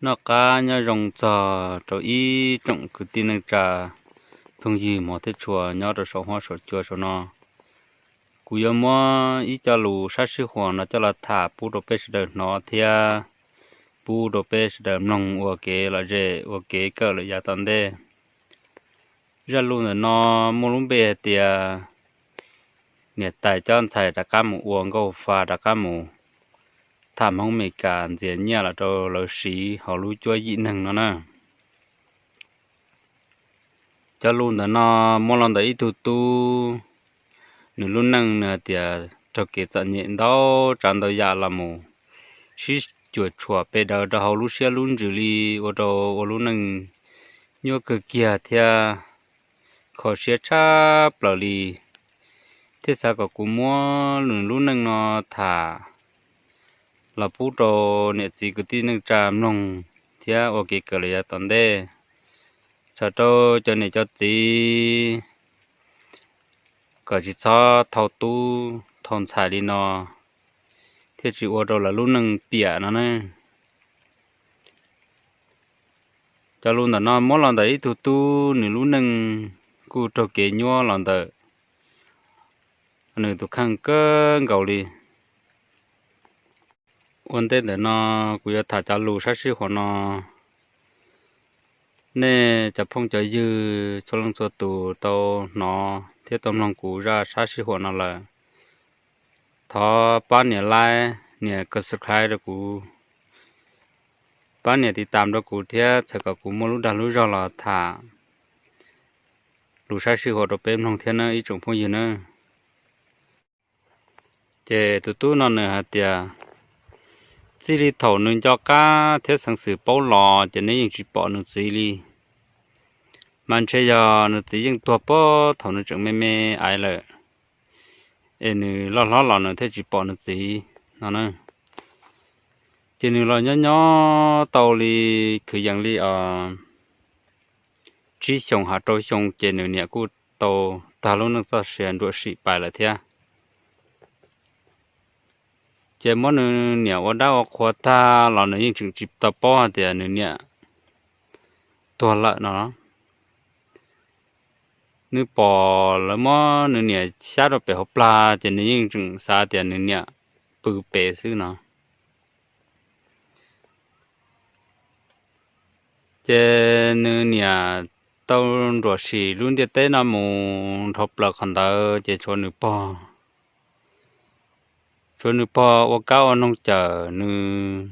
Noj qab nyob zoo txog rau ib tsoom kwv tij neej tsa, phooj ywg hmov thiab tshua nyob rau saum huab saum cua saum no. Kuv yuav muab ib co lus sab sij huam no coj los tham pub rau peb sawv daws hnov thiab pub rau peb sawv daws mloog ua kev lom zem ua kev kawm lawm yav tom ntej. Zaj lus ntawm no muaj lub npe hais tias niam tais coj ntxhais rov qab mus ua nkauj fa rov qab mus tham Hmoob Mes Kas ntxias nyiaj los rau lawv siv hauv lub cuab yim neeg no na. Cov lus ntawm no muaj los ntawm ib tug tub, nws lub neej nws hais tias raug kev txom nyem ntau tsav ntau yam los mus sib cuam tshuam pe dawv rau hauv lub siab lub ntsws li ua rau ua lub neej nyuaj kawg kiag thiab kho siab tshaj plaws li. Thiaj xav kom kuv muab nws lub neej no tham los pub rau niam txiv kwv tij neej tsa mloog thiab ua kev kawm lawm yav tom ntej. Txhawm rau cov niam cov txiv kom tsis txhob thau tub thau ntxhais li no thiaj tsis ua rau lawv lub neej piam no ne. Cov lus ntawm no muab los ntawm ib tug tub, nws lub neej kuj raug kev nyuaj los ntawm nws tus kheej kawg nkaus li. Ua ntej ntawm no kuv yuav tham cov lus sab sij huam no, nej cov phooj cov ywg txhua leej txhua tus tau hnov thiab tau mloog kuv zaj sab sij huam no lawm, thov pab nias like, nias subscribe rau kuv, pab nias tiv tam rau kuv thiab txhawm kom kuv muaj lub dag lub zog los tham lus sab sij huam rau peb mloog thiab nawb ib tsoom phooj ywg nawb. Ces tus tub no nws hais tias txij li thaum nws nco qab thiab xeev xwm paub los ces nws yeej tsis pom nws txiv li. Mas ntshe yog nws txiv yeej tuag puag thaum nws tseem me me aiv lawm, es nws loj hlob los nws thiaj tsis pom nws txiv no na. Ces nws los nyob nyob tau li kwv yees li os tsib xyoos hos rau xyoo ces nws niam kuj tau tag lub neej txoj sia nruam sim pais lawm thiab. Ces muab nws niam ua dab ua qhua tag los nws yeej tseem tsis tau paub hais tias nws niam tuag lawm no. Nws pom lawv muab nws niam xyab rau pem hauv plag ces nws yeej tseem xav tias nws niam pw pem xwb no. Ces nws niam tau nruam sim lub ntiaj teb no mus dhau plaws qhov ntawd ces tshuav nws pog, tshuav nws pog ua kab ua noog cawm nws,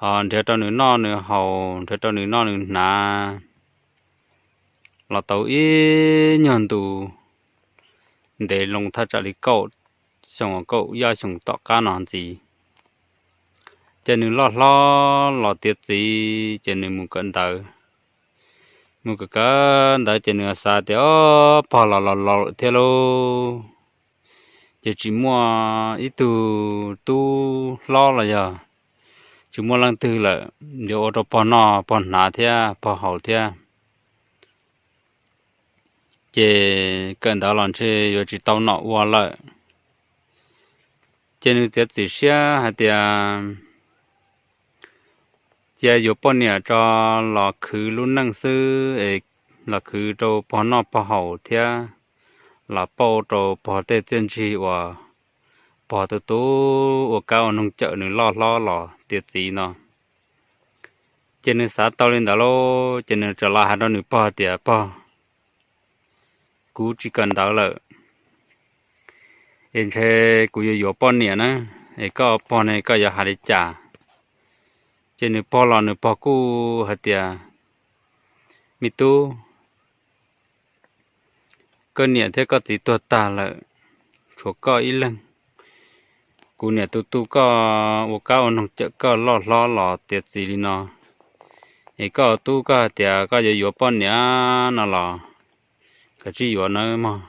ho nrhiav rau nws noj nws haus, nrhiav rau nws noj nws hnav los tau ib nyuag ntu ntev loo thaj tsam li kaum xyoo kaum yaj xyoo tom qab no ntxiv. Ces nws loj hlob los tiav txiv ces nws mus kawm ntawv. Mus kawm kawm ntawv ces nws xav tias pog los los laus lawm thiab lauj, ces tsis muaj ib tug tub hlob los yog tsis muaj leej twg lawm yuav ua rau pog noj pog hnav thiab pog haus thiab. Ces kawm ntawv los ntshe yuav tsis tau nom ua lawm. Ces nws txiav txim siab hais tias cia yuav poj niam tso los khwv lub neej xwb es los khwv rau pog noj pog haus thiab los pauj rau pog tej txiaj ntsig uas pog tus tub ua kab ua noog cawm nws loj hlob los tiav txiv no. Ces nws xav tau li ntawd lauj, ces nws txawm los hais rau nws pog tias pog, kuv tsis kawm ntawv lawm, es ntshe kuv yuav yuav poj niam na, es koj pog ne koj yuav hais li cas? Ces nws pog los nws pog kuj hais tias me tub, koj niam thiab koj txiv tuag tag lawm, tshuav koj ib leeg. Kuv niam tus tub koj ua kab ua noog cawm koj loj hlob los tiav txiv li no, es koj tub koj hais tias koj yuav yuav poj niam no los kav tsij yuav nawb mog.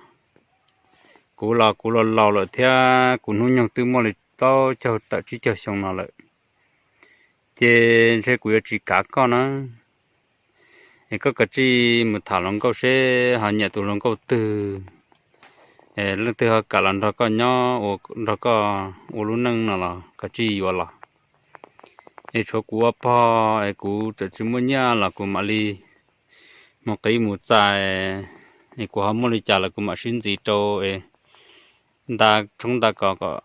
Kuv los kuv los laus lawm thiab kuv hnub nyoog twb muaj li plaub caug tawm tsib caug xyoo no lawm, ces ntshe kuv yuav tsis kav koj na. Es koj kav tsij mus tham hluas nkauj seb ho nyiam tus hluas nkauj twg, leej twg ho kam los nrog koj nyob ua nrog koj ua lub neej no los kav tsij yuav los. Es tshuav kuv ua pog es kuv txawm tsis muaj nyiaj los kuv mam li mus qiv mus txais, es kuv ho muaj li cas los kuv mam sib ntxiv rau es nta tshoob nta kos kom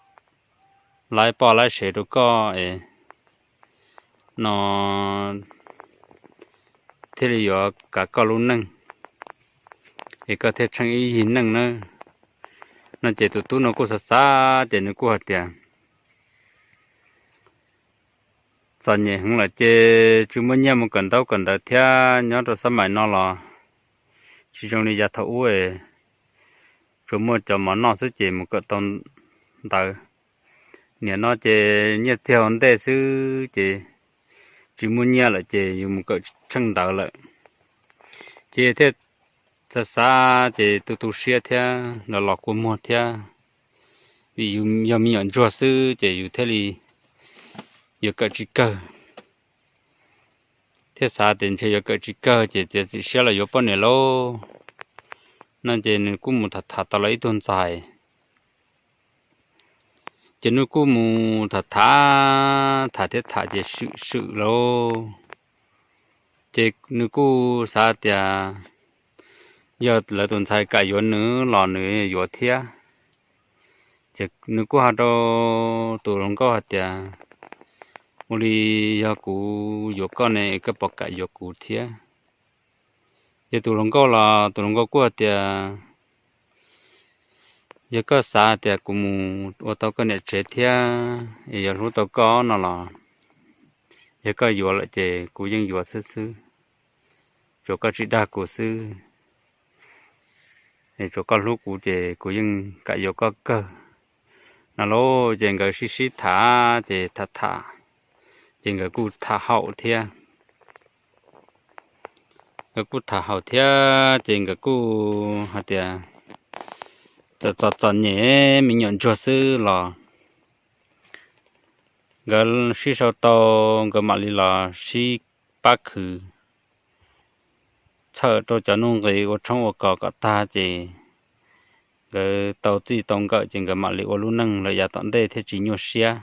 laib poj laib sev rau koj es no thiaj li yuav kav koj lub neej, es koj thiaj tsheej ib yig neej nawb. No ces tus tub no kuj xav xav ces nws kuj hais tias, txom nyem heev lawm ces tsis muaj nyiaj mus kawm ntaub kawm ntawv thiab, nyob rau xab maim no los tsis zoo li yav thaum ub, tsuas muaj cov mov noj xwb ces mus kawm tau ntawv. Niam no ces nyiaj txiag ua ntej xwb ces tsis muaj nyiaj lawm ces yus mus kawm tsheej ntawv lawm. Ces thiaj xav xav ces tu tu siab thiab los los kua muag thiab, vim yus yog me nyuam ntsuag xwb ces yus thiaj li yuav kawm tsis kawg. Thiaj xav tias ntshe yuav kawm tsis kawg ces txiav txim siab los yuav poj niam lauj. No ces nws kuj mus tham tham tau los ib tug ntxhais. Ces nws kuj mus tham tham, tham thiab tham ces swm swm lauj. Ces nws kuj xav tias yog lawv tus ntxhais kam yuav nws los nws yuav thiab. Ces nws kuj hais rau tus hluas nkauj hais tias, ua li yog kuv yuav koj ne koj puas kam yuav kuv thiab? Ces tus hluas nkauj los tus hluas nkauj kuj hais tias, yog koj xav tias kuv mus ua tau koj niam tsev thiab es yuav hlub tau koj no los, yog koj yuav lawm ces kuv yeej yuav xwb xwb, tsuas koj tsis dag kuv xwb. Es tsuas koj hlub kuv ces kuv yeej kam yuav koj kawg. No lauj, ces nkawd sib sib tham ces tham tham, ces nkawd kuj tham haum thiab. Nkawd kuj tham haum thiab ces nkawd kuj hais tias, txawm txom txom nyem me nyuam ntsuag xwb los nkawd sib sau tau, nkawd mam li los sib pab khwv txhawm rau cov nuj nqis ua tshoob ua kos kom tag ces nkawd tau txij tau nkawm ces nkawd mam li ua lub neej lawm yav tom ntej thiaj tsis nyuaj siab.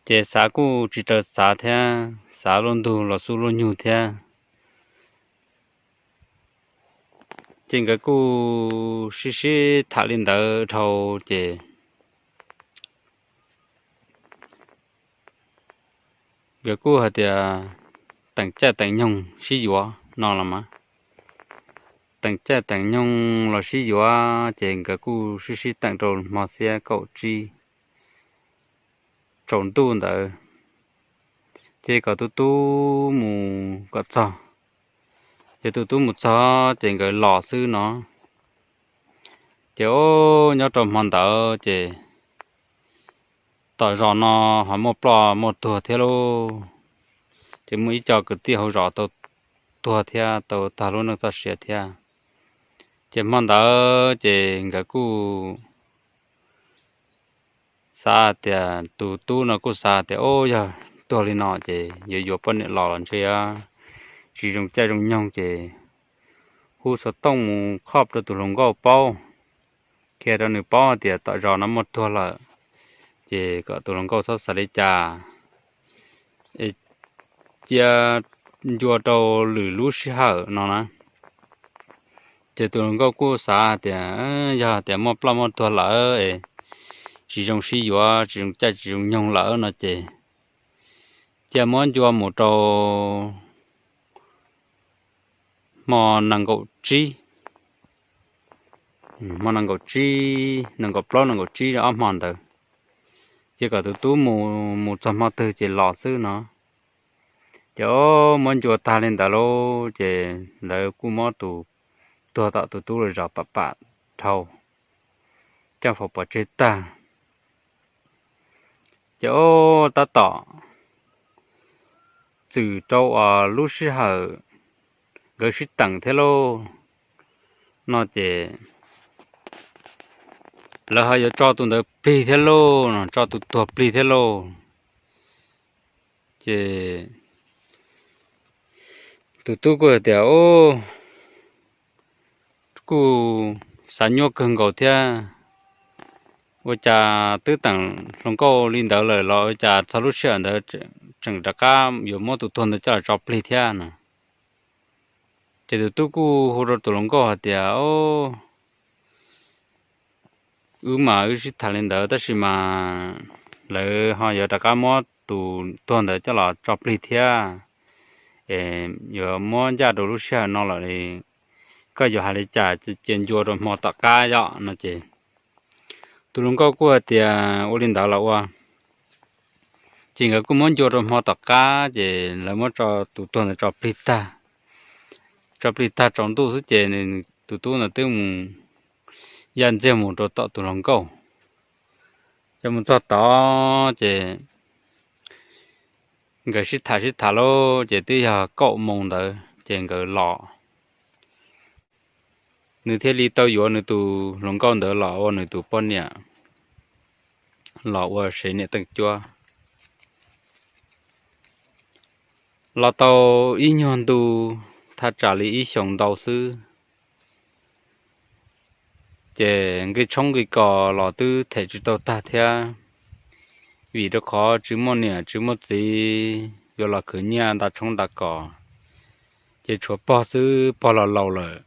Ces xav kuj tsis raws xav thiab, xav luaj ntug los xub luaj nyug thiab. Ces nkawd kuj sib sib tham li ntawd dhau ces nkawd kuj hais tias teem caij teem nyoog sib yuav no los mas. Teem caij teem nyoog los sib yuav ces nkawd kuj sib sib teem rau hmo xiab kaum tsib tsaus ntuj ntawd, ces kom tus tub mus kom txog. Ces tus tub mus txog ces nkawd los xwb no. Ces o, nyob rau hmo ntawd ces tom zos no ho muaj ploj muaj tuag thiab lauj. Ces muaj ib co kwv tij hauv zos tau tuag thiab tau tag lub neej txoj sia thiab. Ces hmo ntawd ces nkawd kuj xav tias, tus tub no kuj xav tias, o, yog tuag li no ces yuav yuav poj niam los los ntshe tsis zoo caij zoo nyoog ces hu xov tooj mus qhov rau tus hluas nkauj paub, qhia rau nws paub tias tom zos no muaj tuag lawm, ces kom tus hluas nkauj txhob xav li cas, cia ncua rau lwm lub sij hawm no na. Ces tus hluas nkauj kuj xav tias, yog tias muaj ploj muaj tuag lawm es tsis zoo sib yuav, tsis zoo caij tsis zoo nyoog lawm no ces cia muab ncua mus rau hmo nees nkaum tsib, hmo nees nkaum tsib, nees nkaum plaub nees nkaum tsib ob hmo ntawd, ces kom tus tub mus, mus txog hmo twg ces los xwb no. Ces o, muab ncua tag li ntawd lauj, ces lawv kuj muab tus tuag tom tus tub lawv zos pam pam dhau, coj faus pov tseg tag. Ces o, tab tom txwm rau uas lub sij hawm nkawd sib teem thiab lauj, no ces lawv ho yuav tso tus ntawd plig thiab lauj, tso tus tuag plig thiab lauj. Ces tus tub kuj hais tias, o, kuj xav nyuaj kawg nkaus thiab, Ua cas twb teem hluas nkauj li ntawd lawm los ua cas txog lub sij hawm ntawd tseem rov qab yuav muab tus tuag ntawd coj los tso plig thiab no? Ces tus tub kuj hu rau tus hluas nkauj hais tias, Wb mas wb sib tham li ntawd tab sis mas lawv ho yuav rov qab muab tus tuag ntawd coj los tso plig thiab, es yuav muab ncaj rau lub sij hawm no lawm li. Koj yuav hais li cas cia ncua rau hmo tom qab yom no ces tus hluas nkauj kuj hais tias ua li ntawd los ua. Ces nkawd kuj muab ncua rau hmo tom qab ces lawv muab tus tuag ntawd tso plig tag, tso plig tag tsaus ntuj xwb ces tus tub ntawd twb mus ya ntxiag mus rau tom tus hluas nkauj. Ces mus txog tod ces nkawd sib tham sib tham lauj ces twb yog kaum moos ntawd ces nkawd los. Nws thiaj li tau yuav nws tus hluas nkauj ntawd los ua nws tus poj niam, los ua sev niam teej cuab. Los tau ib nyuag ntu, thaj tsam li ib xyoos ntau xwb, ces nqi tshoob nqi kos los twb them tsis tau tag thiab, vim rau qhov tsis muaj niam tsis muaj txiv yuav los khwv nyiaj nta tshoob nta kos, ces tshuav pog xwb, pog los laus lawm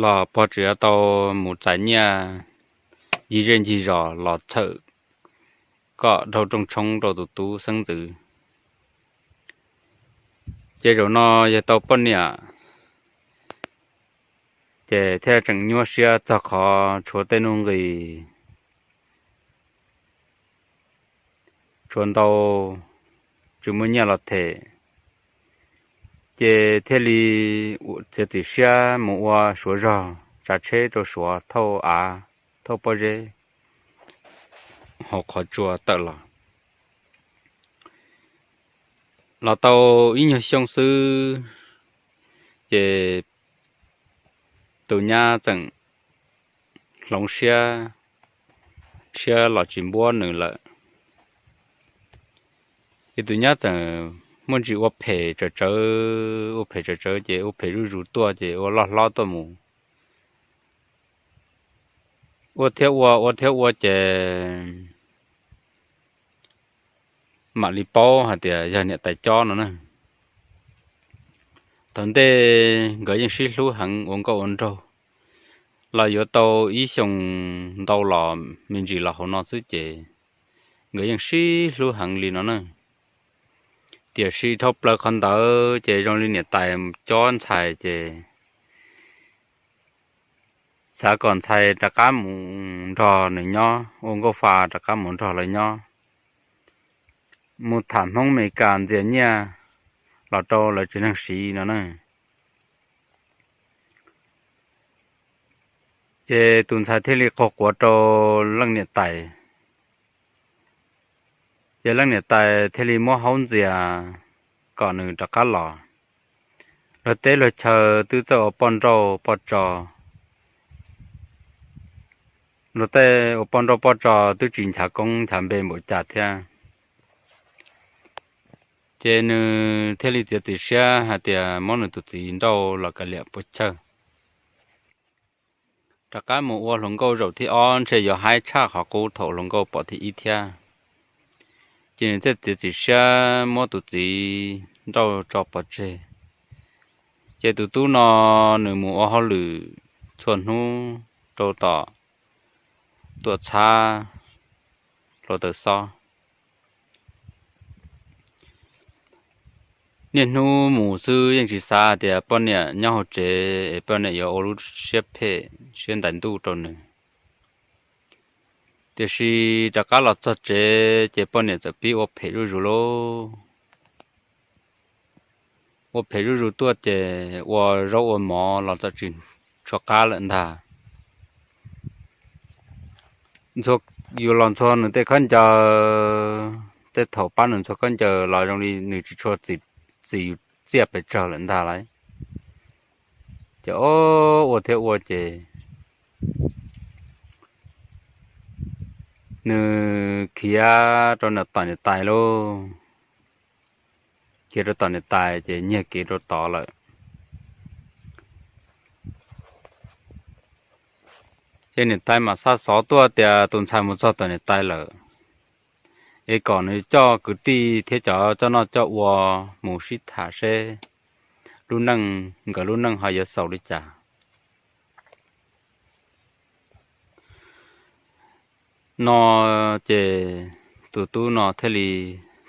los pog tseem yuav tau mus txais nyiaj ncig zej ncig zos los txhawm kom dhau rooj tshoob rau tus tub xeeb ntxwv. Ces zaum no yog tau poj niam, ces thiaj tseem nyuaj siab txog qhov tshuav tej nuj nqis tshuav ntau, tsis muaj nyiaj los them, ces thiaj li txiav txim siab mus ua suav zog, tsav tsheb rau suav thauj av thauj pob zeb hauv qhov tsua tawm los. Los tau ib nyuag xyoo xwb, ces tus nyab txawm hloov siab, siab los tsis npuab nws lawm. Ces tus nyab txawm muaj ntsis ua phem tsawv tsawv, ua phem tsawv tsawv ces ua phem zuj zus tuaj ces ua loj hlob tuaj mus. Ua thiab ua, ua thiab ua ces mam li paub hais tias yog niam tais cob no na. Thaum ntej nkawd yeej sib hlub heev ua nkauj ua nraug, los yuav tau ib xyoos ntau los me ntsis los hauv no xwb ces nkawd yeej sib hlub heev li no na. Tiam sis dhau plaws qhov ntawd ces zoo li niam tais cob ntxhais ces xav kom ntxhais rov qab mus nrog nws nyob, ua nkauj fa rov qab mus nrog lawv nyob, mus tham Hmoob Mes Kas ntxias nyiaj los rau lawv tsev neeg siv no na. Ces tus ntxhais thiaj li qaug quav rau leej niam tais. Ces leej niam tais thiaj li muab haub ntxias kom nws rov qab los. Luag teb luag chaw twb txawj ua poj nrauj poj tso, luag tej ua poj nrauj poj tso twb tsis nchav koob nchav npe npaum cas thiab. Ces nws thiaj li txiav txim siab hais tias muab nws tus txiv nrauj los kav liam puas chawj, rov qab mus ua hluas nkauj zaum thib ob ntshe yuav haib tshaj qhov qub thaum hluas nkauj pom thib ib thiab. Ces nws thiaj txiav txim siab muab tus txiv nrauj tso pov tseg. Ces tus tub no nws mus ua hauj lwm txhua hnub rau tom tuam txhab hluav taws xob. Niaj hnub mus xwb yeej tsis xav hais tias poj niam nyob hauv tsev es poj niam yuav ua lub siab phem siab ntais ntuj rau nws. Tiam sis rov qab los txog tsev ces poj niam txawm pib ua phem zuj zus lauj. Ua phem zuj zus tuaj ces ua zaub ua mov los txawm tsis tshua qab lawm ntag. Yus los ntxuag nws tej khaub ncaws, tej thaum pab nws ntxuag khaub ncaws los zoo li nws tsis tshua txim yus txiaj pes tsawg lawm ntag lauj. Ces ua thiab ua ces nws khiav rau tom niam tais lauj. Khiav rau tom niam tais ces nyiag kev rau tod lawm. Ces niam tais mam xa xov tuaj tias tus ntxhais mus txog tom niam tais lawm, es kom nws coj kwv tij thiab cov coj noj coj ua mus sib tham seb lub neej, nkawd lub neej ho yuav xaus li cas. No ces tus tub no thiaj li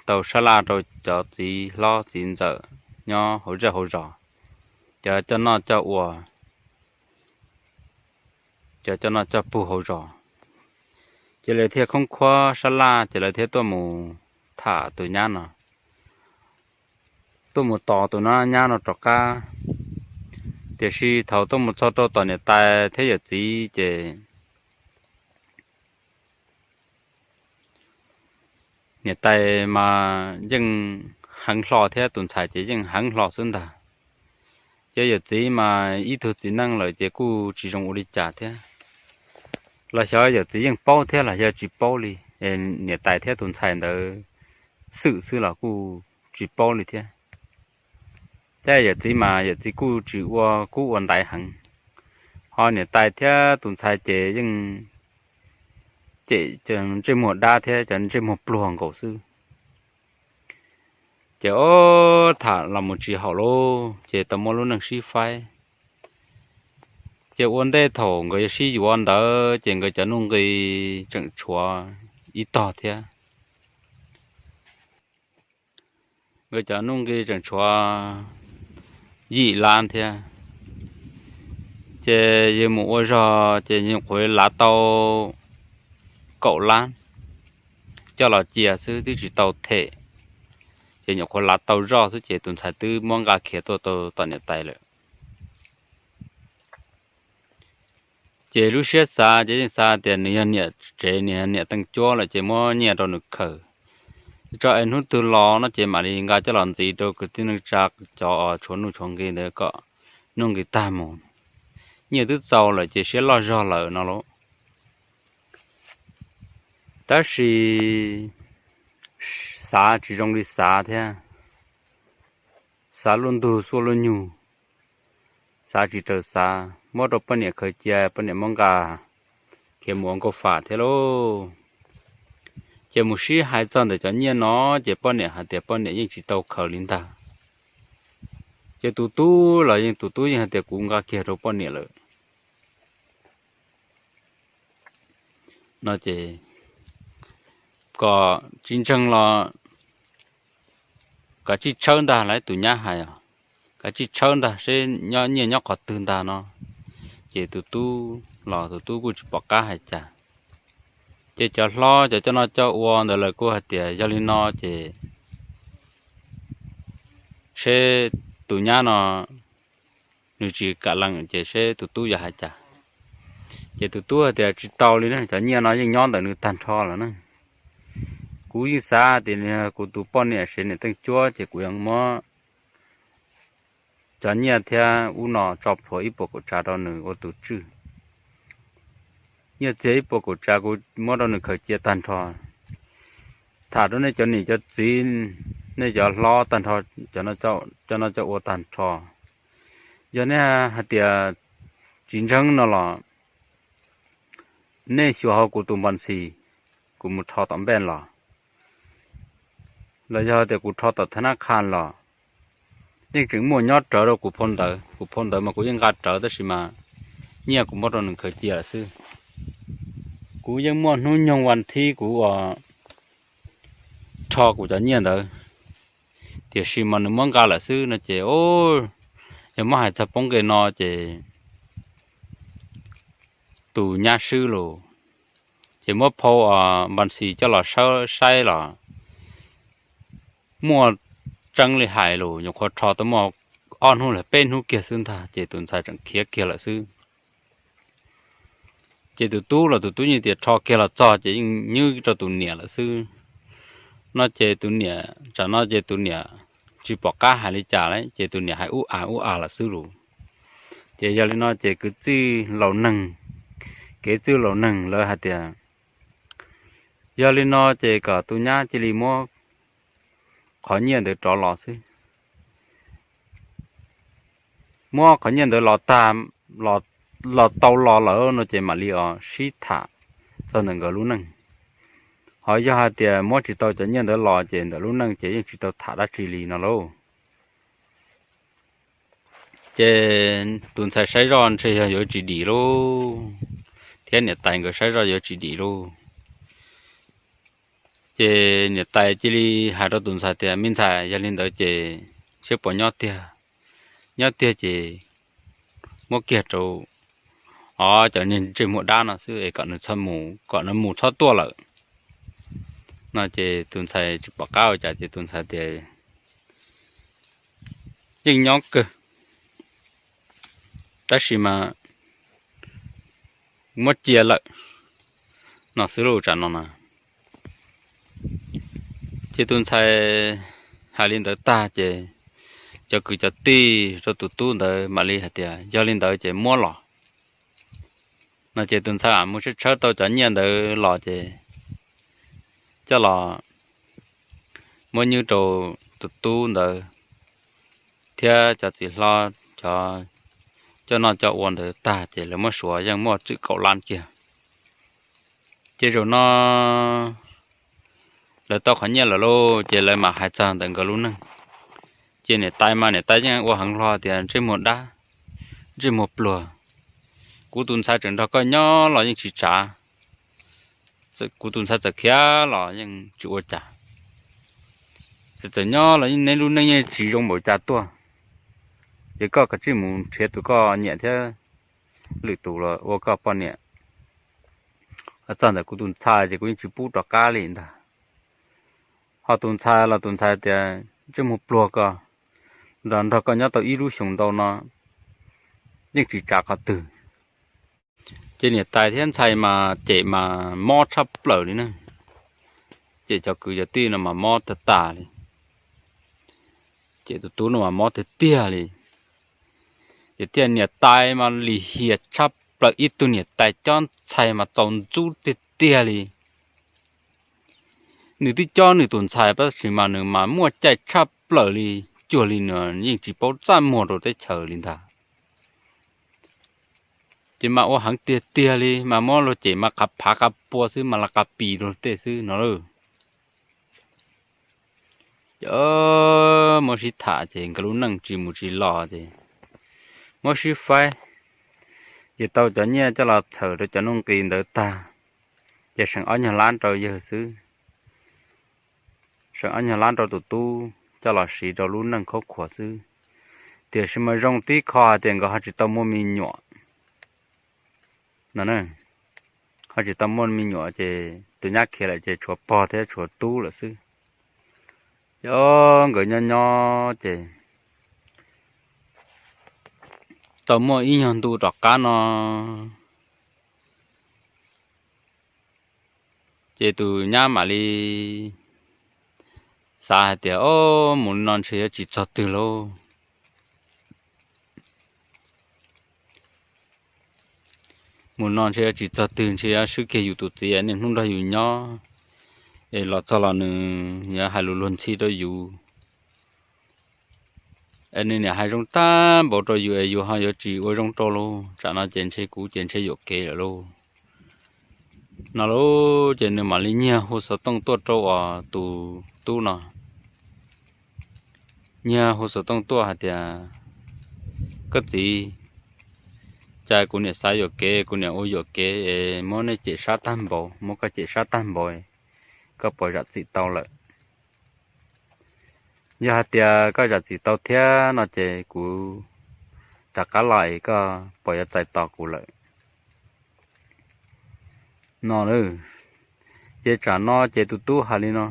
tau sab laj rau cov txiv hlob txiv ntxawm nyob hauv zej hauv zos, cov coj noj coj ua, cov coj noj coj pug hauv zos. Ces lawv thiaj khoob khuab sab laj ces lawv thiaj tuaj mus tham tus nyab no, tuaj mus tos tus no nyab no rov qab. Tiam sis thaum tuaj mus txog rau tom niam tais thiab yawm txiv ces niam tais mas yeej heev hlo thiab tus ntxhais ces yeej heev hlo xwb ntag. Ces yawm txiv mas ib tug txiv neej lawm ces kuj tsis zoo ua li cas thiab. Los xyov yawm txiv yeej paub thiab los yog tsis paub li, niam tais thiab tus ntxhais ntawd xwm xwb los kuj tsis paub li thiab. Thiab yawm txiv mas yawm txiv kuj tsis ua kub ua ntaiv heev, ho niam tais thiab tus ntxhais ces yeej cem cov ntsej muag dab thiab cov ntsej muag pluag nkaus xwb. Ces ob tham los mus tsis haum lauj, ces tau muaj lub neej sib faib. Ces ua ntej thaum nkawd yuav sib yuav ntawd ces nkawd cov nuj nqi tseem tshuav ib tog thiab. Nkawd cov nuj nqi tseem tshuav yim lab thiab. Ces yawg mus ua zog ces nyuam qhuav lav tau kaum lab coj los cia xwb twb tsis tau them. Ces nyuam qhuav lav tau zoj xwb ces tus ntxhais twb muab nqa khiav tuaj tau tom niam tais lawm. Ces lub siab xav ces yeej xav tias nws yog niam tsev, nws yog niam teej cuab lawm ces muab nyiaj rau nws khaws, tso es hnub twg los no ces mam li nqa coj los ntxiv rau kwv tij neej tsa cov tshuav nuj tshuav nqi ntawd kom nuj nqi tag mus. Nyiaj twb txaus lawm ces siab loj zog lawm no lauj. Tab sis xav tsis zoo li xav thiab, xav luaj ntug xuaj luaj nyug, xav tsis raws xav, muab rau poj niam khaws cia, poj niam muab nqa khiav mus ua nkauj fam thiab lauj. Ces mus sib hais txog ntawm cov nyiaj no ces poj niam hais tias poj niam yeej tsis tau khaws li ntag. Ces tus tub los yeej, tus tub yeej hais tias kuv nqa kiag rau poj niam lawm no ces kom tsis ntseeg los kav tsij tshawb ntag lauj, tus nyab hais os, kav tsij tshawb ntag seb nyiaj nyob qhov twg ntag no. Ces tus tub los tus tub kuj tsis pom qab hais cas. Ces cov hlob cov coj noj coj ua ntawd lawv kuj hais tias yog li no ces seb tus nyab no nws tsis kam lees ces seb tus tub yuav hais cas. Ces tus tub hais tias tsis tau li ne, cov nyiaj no yeej nyob ntawm nws tag nrho lawm ne. Kuv yeej xav tias nws yog kuv tus poj niam sev niam teej cuab ces kuv yuav muab cov nyiaj thiab ub no tso plhuav ib puas kaum tsav rau nws ua tus tswj. Nyiaj txiag ib puas kaum tsav kuv muab rau nws khaws cia tag nrho. Tham rau nej cov niam cov txiv, nej cov hlob tag nrho, cov coj noj coj ua tag nrho, yog nej hais tias tsis ntseeg no los nej xyuas hauv kuv tus npa ntxis, kuv mus rho tom npej los, los yog tias kuv rho tom tha nab kha los, yeej tseem muaj nyob rawv rau kuv phau ntawv. Kuv phau ntawv mas kuv yeej nqa rawv tab sis mas nyiaj kuv muab rau nws khaws cia lawm xwb. Kuv yeej muaj hnub nyoog vas thib kuv uas rho kuv cov nyiaj ntawd, tiam sis mas nws muab nqa lawm xwb no ces, yog muab hais txog poob nqe no ces tus nyab swb los, ces muab phau npa ntxis coj los saib los muaj tseeb li hais los nyuam qhuav rho tau muaj ob hnub los peb hnub kiag xwb ntag ces tus ntxhais tseem khiav kiag lawm xwb. Ces tus tub los tus tub yeej tias rho kiag los txog ces yeej nyub rau tus niam lawm xwb no ces tus niam, tsam no ces tus niam tsis pom qab hais li cas lawm ces tus niam hais ub a ub a lawm xwb los. Ces yog li no ces kwv tij laus neeg, kev txwj laus neeg lawv hais tias yog li no ces kom tus nyab cia li muab qhov nyiaj ntawd rov los xwb. Muab qhov nyiaj ntawd los tag, los los tau los lawm no ces mam li os sib tham txog ntawm nkawd lub neej. Ho yog hais tias muab tsis tau cov nyiaj ntawd los ces ntawm lub neej ces yeej tsis tau tham dab tsi li no lauj. Ces tus ntxhais saib zoj ntshe yog yuav tsis dim lauj, thiab niam tais nkawd saib zoj yuav tsis dim lauj. Ces niam tais cia li hais rau tus ntxhais tias, me ntxhais, yog li ntawd ces seb puas nyob tiag, nyob tiag ces muab kiag rau, o, cov niag ntsej muag dab no xwb es kom nws mus txhob tuaj lawm no. Ces tus ntxhais tsis pom qab ua cas ces tus ntxhais tias, yeej nyob kawg, tab sis mas muab cia lawm no xwb lauj, tsam no na. Ces tus ntxhais hais li ntawd tag ces cov kwv cov tij rau tus tub ntawd mam li hais tias, yog li ntawd ces muab los no. Ces tus ntxhais mam mus tshawb tshawb tau cov nyiaj ntawd los ces coj los muab nywb rau tus tub ntawd thiab cov txiv hlob, cov coj noj coj ua ntawd tag ces lawv muab suav yeej muaj txwm kaum lab kiag. Ces zaum no lawv tau qhov nyiaj lawm lauj, ces lawv mam hais txog ntawm nkawd lub neej. Ces niam tais mas niam tais yeej ua heev hlo tias, ntsej muag dab, ntsej muag pluag, kuv tus ntxhais tseem nrog koj nyob los yeej tsis tsav, kuv tus ntxhais txawm khiav los yeej tsis ua cas, txawm nyob los neb lub neej yeej tsis zoo npaum cas tuaj. Ces koj kav tsij mus nrhiav tus koj nyiam thiab lwm tus los ua koj poj niam. Txog ntawm kuv tus ntxhais ces kuv yeej tsis pub rov qab li ntag. Ho tus ntxhais los tus ntxhais tias, ntsej muag pluag ko, nrog koj nyob tau ib lub xyoos ntau no yeej tsis tsav qhov twg. Ces niam tais thiab ntxhais mas cem mas mob tshaj plaws li na. Cem cov kwv cov tij no mas mob tag tas li. Cem tus tub no mas mob tiag tiag li. Ces thiaj niam tais mas lim hiam tshaj plaws, ib tug niam tais cob ntxhais mas txaus ntxub tiag tiag li. Nws twb cob nws tus ntxhais tab sis mas nws mas muaj cai tshaj plaws li, cuag li nws yeej tsis paub txaj muag rau teb chaws li ntag. Ces mas ua heev tiag tiag li, mas muab luag cem mas qhav phav qhav pua xwb, mas la qhav pis rau tej xwb no lauj. Ces muab sib tham ces nkawd lub neej tsis mus tsis los ces muab sib faib. Ces tau cov nyiaj coj los txhawm rau cov nuj nqis ntawd tag, ces seem ob nyuag lab rau yawg xwb, seem ob nyuag lab rau tus tub coj los siv rau lub neej khaub khuav xwb. Tiam sis mas zoo tib qho hais tias nkawd ho tsis tau muaj me nyuam no, ho tsis tau muaj me nyuam ces tus nyab khiav lawm ces tshuav pog thiab tshuav tub lawm xwb. Ces nkawd nyob nyob ces tau muaj ib nyuag ntu tom qab no, ces tus nyab mam li xav hais tias, o, mus li no ntshe yuav tsis txog twg lauj. Mus no ntshe yuav tsis txog twg, ntshe yuav swb kiag yus tus txiv niaj hnub nrog yus nyob, es los txog los nws yuav hais lus luag ntxhi rau yus, es nws niam hais zoo tag npaum rau yus es yus ho yuav tsis ua zoo rau lauj. Tsam no ces ntshe kuv ces ntshe yuam kev lawm lauj. No lauj, ces nws mam li nyiag hu xov tooj tuaj rau uas tus tub no. Nyiag hu xov tooj tuaj hais tias, koj txiv, cas kuv niam xav yuam kev, kuv niam ua yuam kev es muab nej cem sab tag npaum, muab koj cem sab tag npaum, koj puas zam txim tau lawm? Yog hais tias koj zam txim tau thiab no ces kuv rov qab los es koj puas yuav txais tos kuv lawm? No lauj, ces tsam no ces tus tub hais li no,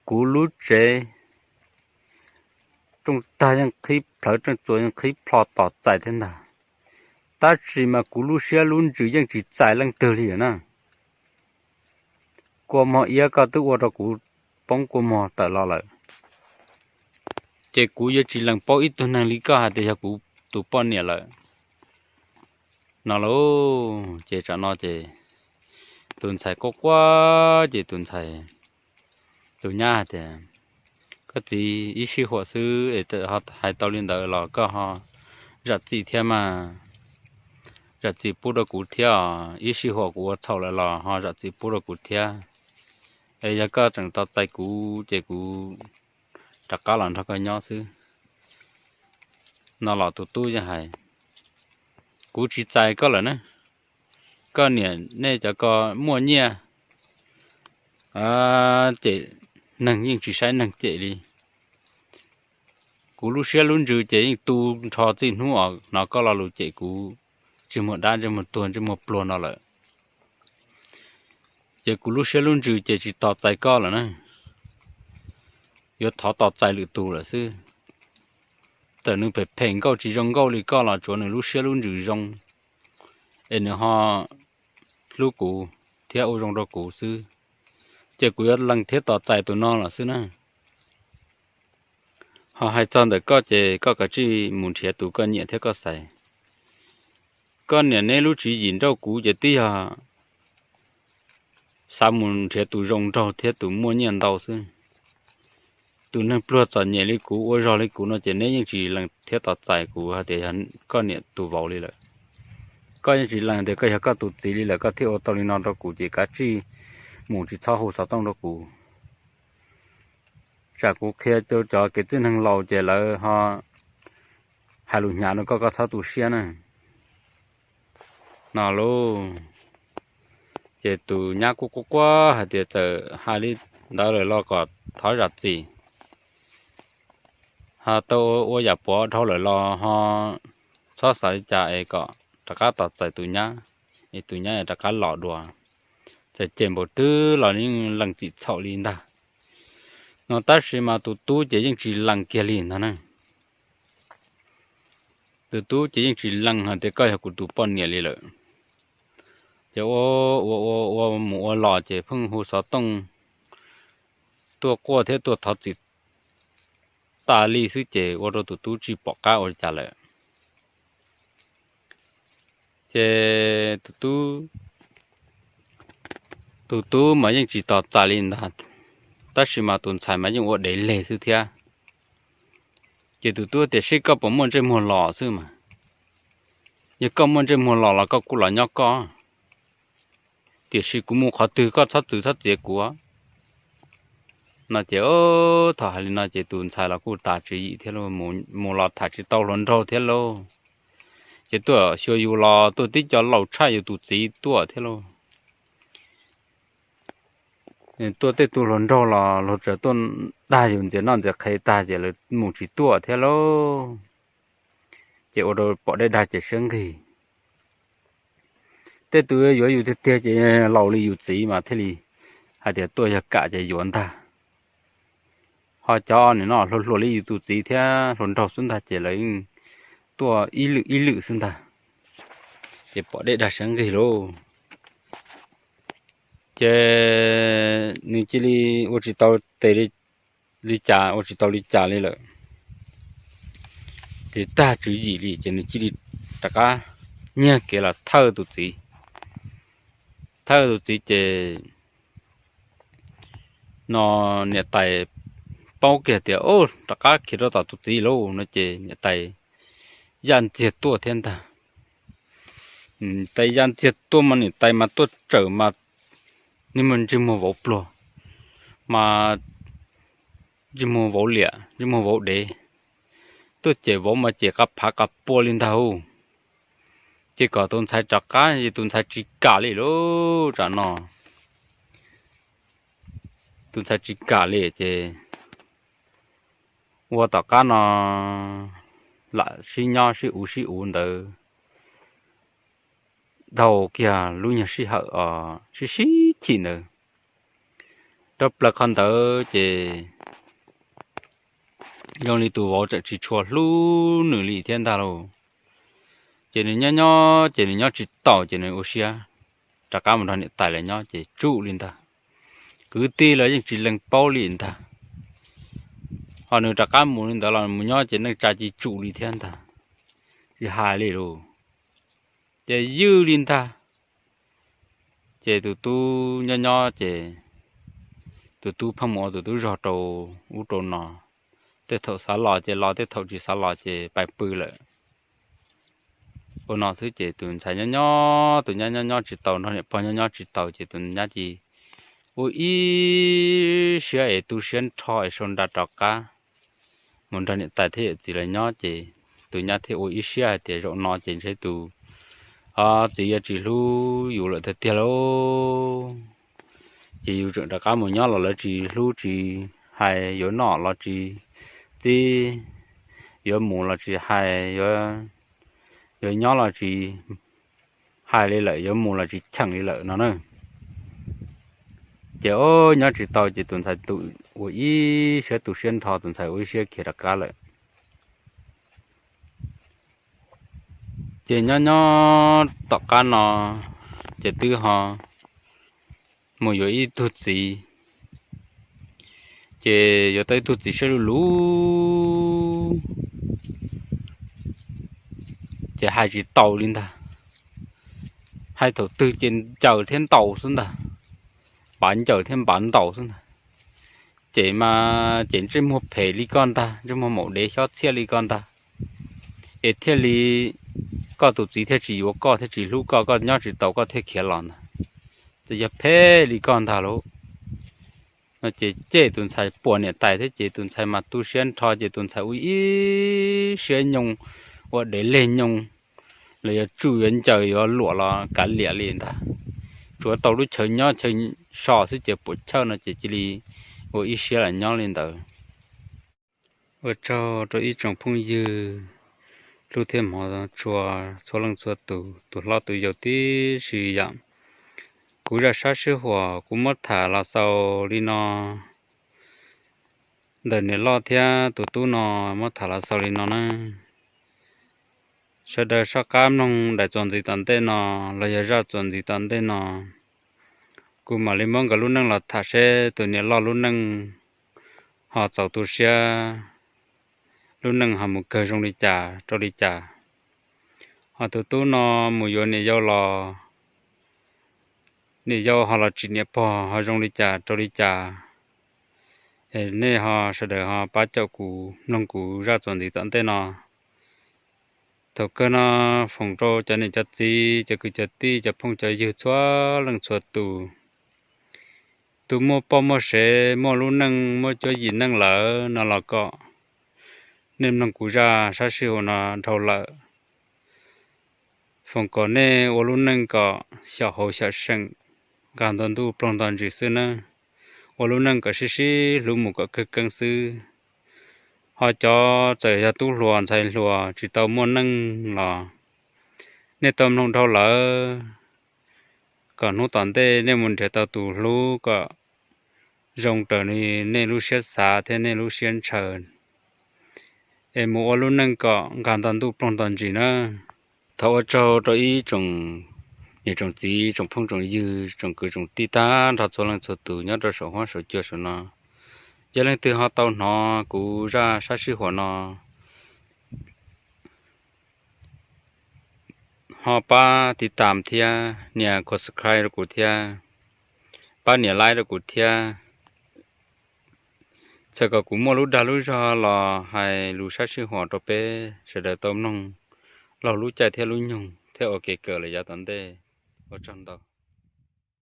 kuv lub tsev rooj tag yeej qhib plhawv, rooj txuas yeej qhib plho tos txais thiab ntag, tab sis mas kuv lub siab lub ntsws yeej tsis txais leej twg li na. Kua muag iab koj twb ua rau kuv poob kua muag tawm los lawm, ces kuv yuav tsis lees paub ib tug neeg li koj hais tias yog kuv tus poj niam lawm. No lauj, ces tsam no ces tus ntxhais quaj quaj ces tus ntxhais, tus nyab hais tias, koj txiv, ib sij huam xwb es hais tau li ntawd los koj ho zam txim thiab mas. zam txim pub rau kuv thiab, ib sij huam kuv ua txhaum lawm los ho zam txim pub rau kuv thiab. Es yog koj tseem tos txais kuv ces kuv rov qab los nrog koj nyob xwb. No los tus tub yeej hais, kuv tsis txais koj lawm na, koj niam nej cov ko muaj nyiaj cem neeg yeej tsis saib neeg cem li. Kuv lub siab lub ntsws ces yeej tu nrho txij hnub os, hnov koj lo lus cem kuv ntsej muag dab, ntsej muag tuag, ntsej muag pluag no lawm. Ces kuv lub siab lub ntsws ces tsis tos txais koj lawm na, yuav thov tos txais lwm tus lawm xwb. Txawm nws phem phem nkauj tsis zoo nkauj li koj los tsuav nws lub siab lub ntsws zoo, es nws ho hlub kuv thiab ua zoo rau kuv xwb, ces kuv yuav lees thiab tos txais tus no los xwb na. Ho hais txog ntawm koj ces koj kav tsij mus nrhiav tus koj nyiam thiab koj xaiv. Koj niam neb lub tswv yim nrauj kuv ces twb yog xav mus nrhiav tus zoo nraug thiab tus muaj nyiaj ntau xwb. Tus neeg pluag txom nyem li kuv, ua zog li kuv no ces neb yeej tsis lees thiab tos txais kuv hais tias yog koj niam tus vauv li lawm. Koj yeej tsis lees tias koj yog koj tus txiv li lawm, koj thiaj ua tau li no rau kuv, ces kav tsij mus, tsis txhob hu xov tooj rau kuv. Tsam kuv qhia rau cov kev txwj neeg laus ces lawv ho hais lus hnyav rau koj, koj txhob tu siab na. No lauj, ces tus nyab kuj quaj quaj hais tias txawm hais li ntawd lawm los kom thov zam txim, ho tau ua yam puav dhau lawm los ho txhob xav li cas es kom rov qab tos txais tus nyab, es tus nyab rov qab los dua. Txawm cem npaum twg los yeej lees txim txhaum li ntag. No tab sis mas tus tub ces yeej tsis lees kiag li ntag na. Tus tub ces yeej tsis lees hais tias koj yog kuv tus poj niam li lawm. Ces ua ua ua ua mus ua los ces pheej hu xov tooj tuaj quaj thiab tuaj thov txim tas li xwb ces ua rau tus tub tsis pom qab ua li cas lawm. Ces tus tub, tus tub mas yeej tsis tos txais li ntag, tab sis mas tus ntxhais mas yeej ua dev leg xwb thiab. Ces tus tub tias seb koj puas muaj ntsej muag los xwb mas, yog koj muaj ntsej muag los los koj kuj los nyob koj, tiam sis kuv mus qhov twg koj txhob txwv txhob txiav kuv. No ces thaum hais li no ces tus ntxhais los kuj tas tswv yim thiab lauj, mus los tham tsis tau hluas nraug thiab lauj. Ces tuaj xyuas yus los tuaj tib co laus tshaj yus tus txiv tuaj thiab lauj. Tuaj tej tug hluas nraug los luag txawm tuaj dag yus ntxias noj ntxias qhev tag ces lawv mus tsis tuaj thiab lauj. Ces ua rau pom dej dag ces siab nqig. Tej tus yuav yus tiag tiag ces laus li yus txiv mas thiaj li hais tias tuaj yog kam ces yuav ntag. Ho cov nim no hluas hluas li yus tus txiv thiab hluas nraug xwb ntag ces lawv yeej tuaj ib lwm ib lwm xwb ntag. Ces pom dej dag siab nqig lauj. Ces nws cia li ua tsis tau tes li cas, ua tsis tau li cas li lawm. Ces tag tswv yim li ces nws cia li rov qab nyiag kev los thawj tus txiv. Thawj tus txiv ces no niam tais paub kiag tias rov qab khiav rau tom tus txiv lauj no ces niam tais yaj ntxiag tuaj thiab ntag. Niam tais yaj ntxiag tuaj mas niam tais mas tuaj tsawm mas niag ntsej muag vauv pluag, mas ntsej muag vauv liam, ntsej muag vauv dev, tuaj cem vauv mas cem qas phav qas pua li ntag. Ces kom tus ntxhais rov qab ces tus ntxhais tsis kam li lauj. Tsam no tus ntxhais tsis kam li ces ua tom qab no lam sib nyob sib uv sib uv ntawd dhau kiag lub nyuag sij hawm os sib sib chim ntawd. Rau plaws qhov ntawd ces zoo li tus vauv tseem tsis tshua hlub nws li thiab ntag lauj. Ces nws nyob nyob ces nws nyob tsis taus ces nws ua siab rov qab mus nrog niam tais lawv nyob ces tsum li ntag. Kwv tij los yeej tsis lees paub li ntag. Ho nws rov qab mus li ntawd los mus nyob ces neej tsa cia tsum li thiab ntag. Tsis hais li lauj, ces ywj li ntag. Ces tus tub nyob nyob ces tus tub pheej mus ua tus tub zog rau ub rau no. Tej thaum xav los ces los, tej thaum tsis xav los ces pais pw lawm. Ua no xwb ces tus ntxhais nyob nyob, tus nyab nyob nyob tsis tau, nrog niam pog nyob nyob tsis tau ces tus nyab cia li ua ib siab es tu siab nrho es sau nra rov qab mus nrog niam tais thiab yawm txiv lawv nyob. Ces tus nyab thiaj ua ib siab hais tias zaum no ces ntshe tus txiv yuav tsis hlub yus lawm tiag tiag lauj. Ces yus tseem rov qab mus nyob los lawv tsis hlub tsis hais, yuav noj los tsis txib, yuav mus los tsis hais, yuav nyob los tsis hais li lawm, yuav mus los tsis cheem li lawm no na. Ces o, nyob tsis tau ces tus ntxhais tus ua ib siab tu siab nrho, tus ntxhais ua ib siab khiav rov qab lawm. Ces nyob nyob tom qab no ces twb ho mus yuav ib tug txiv, ces yuav tau ib tug txiv siab luv luv, ces hais tsis tau li ntag. Hais thaum twg ces ncaws thiab ntaus xwb ntag, npav ncaws thiab npav ntaus xwb ntag. Ces mas ces ntsej muag phem li koj ntag, ntsej muag maum dev xyob txhiaj li koj ntag, es thiaj li koj tus txiv thiaj tsis yuav koj, thiaj tsis hlub koj, koj nyob tsis tau koj thiaj khiav los ntag. Ces yog phem li koj ntag lauj. No ces ces tus ntxhais puas niam tais thiab ces tus ntxhais mas tu siab nrho ces tus ntxhais ua ib siab nyoog ua dev leg nyoog los yuav tsuj yuav ncaws yuav luam los kav liam li ntag. Tsuav tau lub chaw nyob chaw so xwb ces puas chawj no ces cia li ua ib siab los nyob li ntawd. Ua tsaug rau ib tsoom phooj ywg hlub thiab hmov tshua txhua leej txhua tus, tus hlob tus yau tib si yom. Kuv zaj sab sij huam kuv muab tham los xaus li no, ntawm niam loj thiab tus tub no muab tham los xaus li no na. Sawv daws soj qab mloog daim txuas ntxiv tom ntej no los yog zaj txuas ntxiv tom ntej no, kuv mam li muab nkawd lub neej los tham seb tus niam loj lub neej ho txaus tu siab, lub neej ho mus kawg zoo li cas rau li cas. Ho tus tub no mus yuav niam yau los, niam yau ho los tsim niam pog ho zoo li cas rau li cas. Es nej ho sawv daws ho pab caum kuv mloog kuv zaj txuas ntxiv tom ntej no. Thaum kawg no foom rau cov niam cov txiv, cov kwv cov tij, cov phooj cov ywg txhua leej txhua tus, tus muaj poj muaj sev, muaj lub neej muaj cuab yim neej lawm no los kom nej mloog kuv zaj sab sij huam no dhau lawm, foom kom nej ua lub neej kom xyom hauv xyom seem, nqag nto ntuj ploog nto ntsis xwb nawb. Ua lub neej kom sib sib hlub mus kom kawg keeb xwb. Ho cov txawm yog tub hluas ntxhais hluas tsis tau muaj neej los, nej tau mloog dhau lawm, kom hnub tom ntej nej mus nrhiav tau tus hlub kom zoo raws li nej lub siab xav thiab nej lub siab ntshaw, es mus ua lub neej kom nqag nto ntuj ploog nto ntsis na. Thov ua tsaug rau ib tsoom niam tsoom txiv, tsoom phooj tsoom ywg, tsoom kwv tsoom tij tag nrho txhua leej txhua tus nyob rau saum huab saum cua saum no. Yog leej twg ho tau hnov kuv zaj sab sij huam no, ho pab tiv tam thiab nias subscribe rau kuv thiab, pab nias like rau kuv thiab. Txawm kom kuv muaj lub dag lub zog los hais lus sab sij huam rau peb sawv daws tau mloog laug lub caij thiab lub nyoog thiab ua kev kawm lawm yav tom ntej. Ua tsaug ntau.